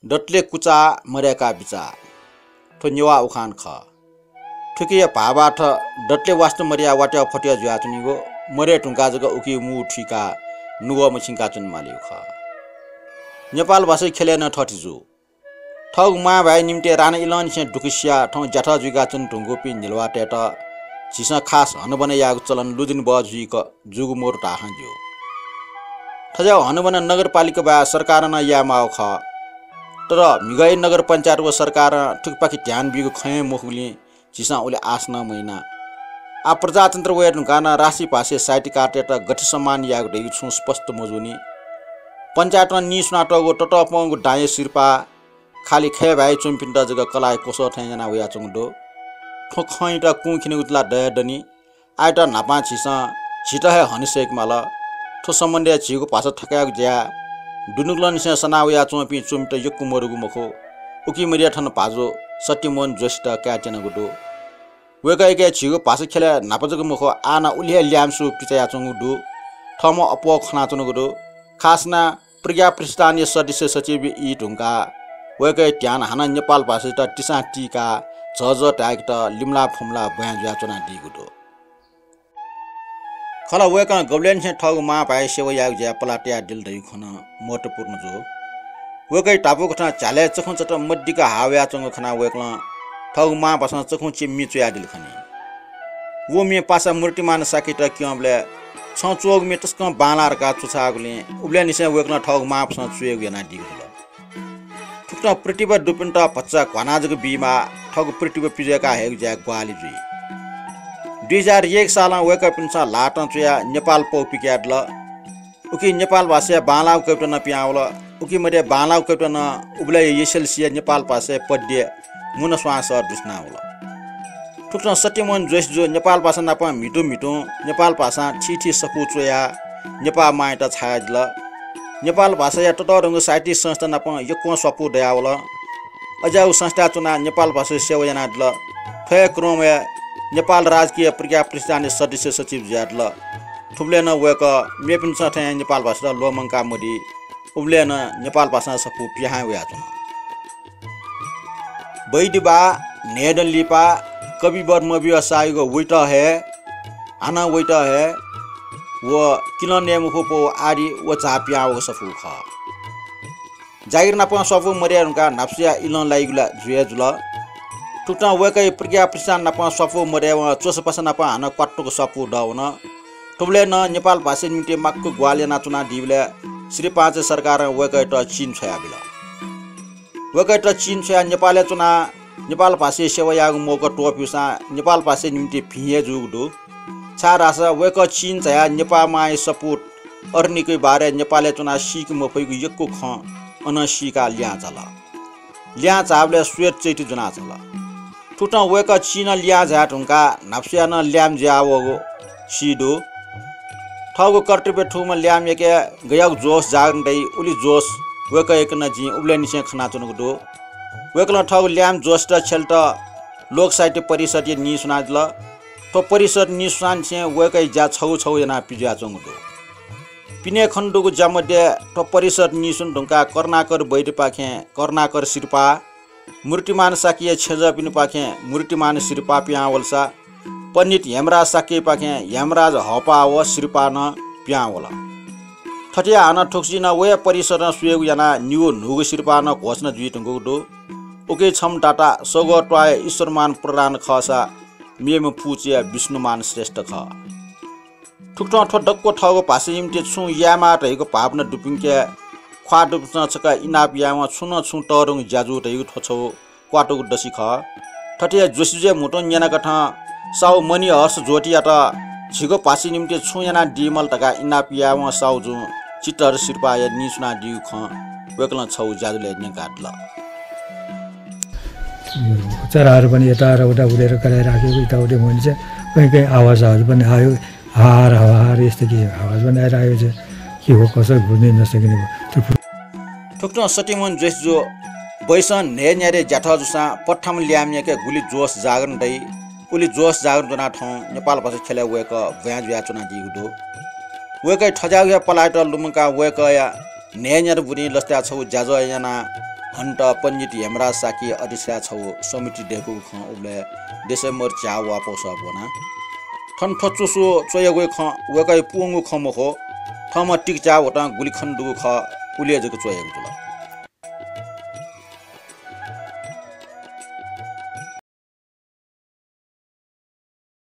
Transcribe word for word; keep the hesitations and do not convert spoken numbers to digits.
दतले कुचा मदय्‌का बिचा। थ्व नेवाः उखान खः। थुकिया भावार्थ दतले वास्ता मदयाः वात्या फत्या जुयाच्वनीगु, मदये धुंकाः जक उकी मू थुइकाः नुगः मछिंकाच्वने मालीगु खः। नेपाल भाषाया ख्यलय् नं थथे जू। थःगु मांभाय् निम्तिं राना इलंनिसें दुःख सियाः थौं ज्याथ जुइकाच्वने धुंकूपिं न्हिलवातय्‌त झीसं खास हनाबना यायेगु चलन लुधुनिबः जुइक जूगु मदु धाःसां ज्यू। थज्याःगु हनाबना नगरपालिकाबाय् सरकारं नं यायेमाःगु खः। तर म्हिगः नगर पञ्चायत व सरकारं थुकिपाखे ध्यान बीगु खँ हे मखुगुलिं झीसं उलि आश नं मयाना। आः प्रजातन्त्र वये धुंकाः नं राष्ट्रिय भाषाया साहित्यकारतय्‌त गथे सम्मान यायेगु धइगु छुं स्पष्ट मजूनि। पञ्चायतं नीस्वनातःगु ततःपंगु दांया सिरपाः खालि खय्‌भाय् च्वंपिन्त जक कलाःया क्वसः थें याना वयाच्वंगु दु। थ्व खँयात कुंखिनेगु ला दया दनि। आःयात न्हापां झीसं झीत हे हने सय्‌के माल। थ्व सम्बन्धय् झीगु भाषा थकायेगु ज्याय् दुनुगलंनिसें सना वयाच्वंपिं च्वमित यक्व मदुगु मखु। उकी मध्ये थन भाजु सत्यमोहन जोशीत कायेत्यनागु दु। वय्‌कःयाके झीगु भाषा ख्यलय् न्हापा जक मखु, आः नं उलि हे ल्याय्‌म्हसू पिचायाच्वंगु दु। थःम्हं अप्वः खनाच्वनागु दु। खास यानाः प्रज्ञा प्रतिष्ठानया सदस्य सचिवया ई धुंकाः वय्‌कःया ध्यान हानं नेपाल भाषायात तिसां तीकाः झःझः धाय्‌केत लिमलाः फुमलाः ब्वाँय् जुयाच्वनादीगु दु। खला, वय्‌कलं गबलय्‌निसें थःगु मांभाय् सेवा यायेगु ज्याय् पलाः तयादिल धइगु खँ नं महत्त्वपूर्ण जू। वय्‌कःया धापू कथं झ्यालय् चखुंचत मदिक्क हाः वयाच्वंगु खनाः वय्‌कलं थःगु मांभासं चखुंचिया म्ये च्वयादिल खनी। व म्ये पासा मूर्तिमान शाक्ययात क्यंबलय् छं च्वःगु म्ये तसकं बांलाः धकाः च्वछाःगुलिं उबलय्‌निसें वय्‌कलं थःगु मांभासं च्वयेगु यानादीगु जुल। थुकथं प्रतिभा दुपिन्त भचा घ्वाना जक बीमाः, थःगु प्रतिभा पिज्वय्‌का हयेगु ज्याय् ग्वाहालि जुइ। दुई हजार एक सालं वय्‌कःपिन्सं ल्हातं च्वयाः नेपाल पौ पिकयादिल। उकी नेपाल भाषाया बांलाःगु कविता नं पिहां वल। उकी मध्ये बांलाःगु कविता नं उबलय् एसएलसीया नेपाल भाषाया पद्य मुना स्वांसः दुस्वना वल। थुकथं सत्यमोहन जोशी जु नेपाल भाषा नाप म्हितुं म्हितुं नेपाल भाषां थीथी सफू च्वयाः नेपाः मांयात छायादिल। नेपाल भाषाया ततःधंगु साहित्यिक संस्था नाप यक्वं स्वापू दयावल। अज्याःगु संस्थाय् च्वनाः नेपाल भाषाया सेवा यानादिल। थ्व हे क्रमय् नेपाल राजकीय प्रज्ञा प्रतिष्ठानया सदस्य सचिव जुयादिल। थुबलय् नं वय्‌कः मेपिन्सं थें नेपाल भाषायात ल्वःमंका मदी। उबलय् नं नेपाल भाषां सफू पिहां वयाच्वन। बैदिबा, न्हय्दँ लिपा, कविवर मबियो सायुगो वइत हे, हानं वइत हे व किलं नये मखु पौ आदि व झा पिहां वःगु सफू खः। जागिर नाप स्वापू मदये धुंकाः न्हापा स्वयाः इलं लाइगु ला जुया जुल। थुकथं वय्‌कःया प्रज्ञा प्रतिष्ठान नाप स्वापू मदयेवं च्वसापासा नाप हानं क्वातुक स्वापू दःवन। थुबलय् नं नेपाल भाषाया निंतिं माक्व ग्वाहालि यानाच्वनादीबलय् श्री पाँचे सरकारं वय्‌कःयात चीन छ्वयाबिल। वय्‌कःयात चीन छ्वयाः नेपालय् च्वनाः नेपाल भाषाया सेवा यायेगु मौका त्वःप्यूसां नेपाल भाषाया निंतिं भिं हे जूगु दु। छाय्‌धाःसा वय्‌कः चीन झायाः नेपाः मांया सपूत अरनिकया बारे नेपालय् च्वनाः सीके मफइगु यक्व खँ अनं सीकाः लिहां झाल। लिहां झाःबलय् श्वेत चैत्य ज्वनाः झाल। थुकथं वय्‌कः चीनं लिहां झाये धुंकाः न्हापा स्वयाः नं ल्याय्म्ह जुयावःगु सी दु। थःगु कर्तव्य थूम्ह ल्याय्म्हयाके गज्याःगु जोश जागरण दइ, उलि जोश वय्‌कःयाके नं जिं उबलय्‌निसें खनाच्वनागु दु। वय्‌कलं थःगु ल्याय्म्ह जोशयात छ्यलेत लोक साहित्य परिषदया नीस्वनादिल। थ्व परिषद नीस्वनानिसें वय्‌कःया ज्या छगू छगू यानाः पिज्वयाच्वंगु दु। पिने खने दुगु ज्या मध्ये थ्व परिषद नीस्वने धुंकाः करुणाकर वैद्यपाखें करुणाकर सिरपाः, मूर्तिमान शाक्यया छेँजःपिनिपाखें मूर्तिमान सिरपाः पिहां वलसा, पण्डित हेमराज शाक्यपाखें हेमराज हःपाः व सिरपाः नं पिहां वल। थथे यानाः हानं थुगुसी नं वया परिषदं स्वयेगु यानाः निगू न्हूगु सिरपाः नं घोषणा जुइ धुंकूगु दु। उकी छम्ह दाता सौगः त्वाःया ईश्वरमान प्रधान खःसा मेम्ह पुचःया विष्णुमान श्रेष्ठ खः। थुकथं थ्व दक्व थःगु भाषाया निंतिं छुं यायेमाः धइगु भावना दुपिंके ख्वाः दुपिन्सं छकः इनाप यायेवं छुं नं छुं तःधंगु ज्या जू धइगु थ्व छगू क्वातुक दसि खः। थथे हे जोशीजुया म्हुतुं न्यनाकथं साहु मणिहर्ष ज्योतियात झीगु भाषाया निंतिं छुं यानादीमाल धकाः इनाप यायेवं साहुजुं चित्तहर सिरपाःया नीस्वनादीगु खँ वय्‌कलं छगू ज्याझ्वलय् न्यंकादिल। चराहरू पनि यता र उता उडेर कराइराखेको, यताउति भनिन्छ। कहीँ कहीँ आवाजहरू पनि आयो, हार हार यस्तो किसिमको आवाज पनि आइरहेको छ। के हो, कसो बुझ्नै नसकिने भयो। त्यो पु- थुकथं सत्यमोहन जोशी जु बैसं न्हय् न्यारे ज्याथ जूसां पट्ठाम ल्याय्म्हयाके गुलि जोश जागरण दइ, उलि जोश जागरण ज्वनाः थौं नेपाल भाषा ख्यलय् वय्‌कः ब्वाँय् जुयाच्वनादीगु दु। वय्‌कःया थज्याःगु हे पलाःयात लुमंकाः वय्‌कःया न्हय् न्यारे बुँदिं लसताय् छगू ज्याझ्वः यानाः हन्त पण्डित हेमराज शाक्य अध्यक्षताय् छगू समिति दय्‌कूगु खँ उबलय् डिसेम्बर झ्याः वा पौसः ब्वना। थन थ्व च्वसु च्वयागु खँ वय्‌कःया पूवंगु खँ मखु, थःम्हं तिकचाः वतां गुलि खने दुगु खः उलि हे जक च्वयागु जुल।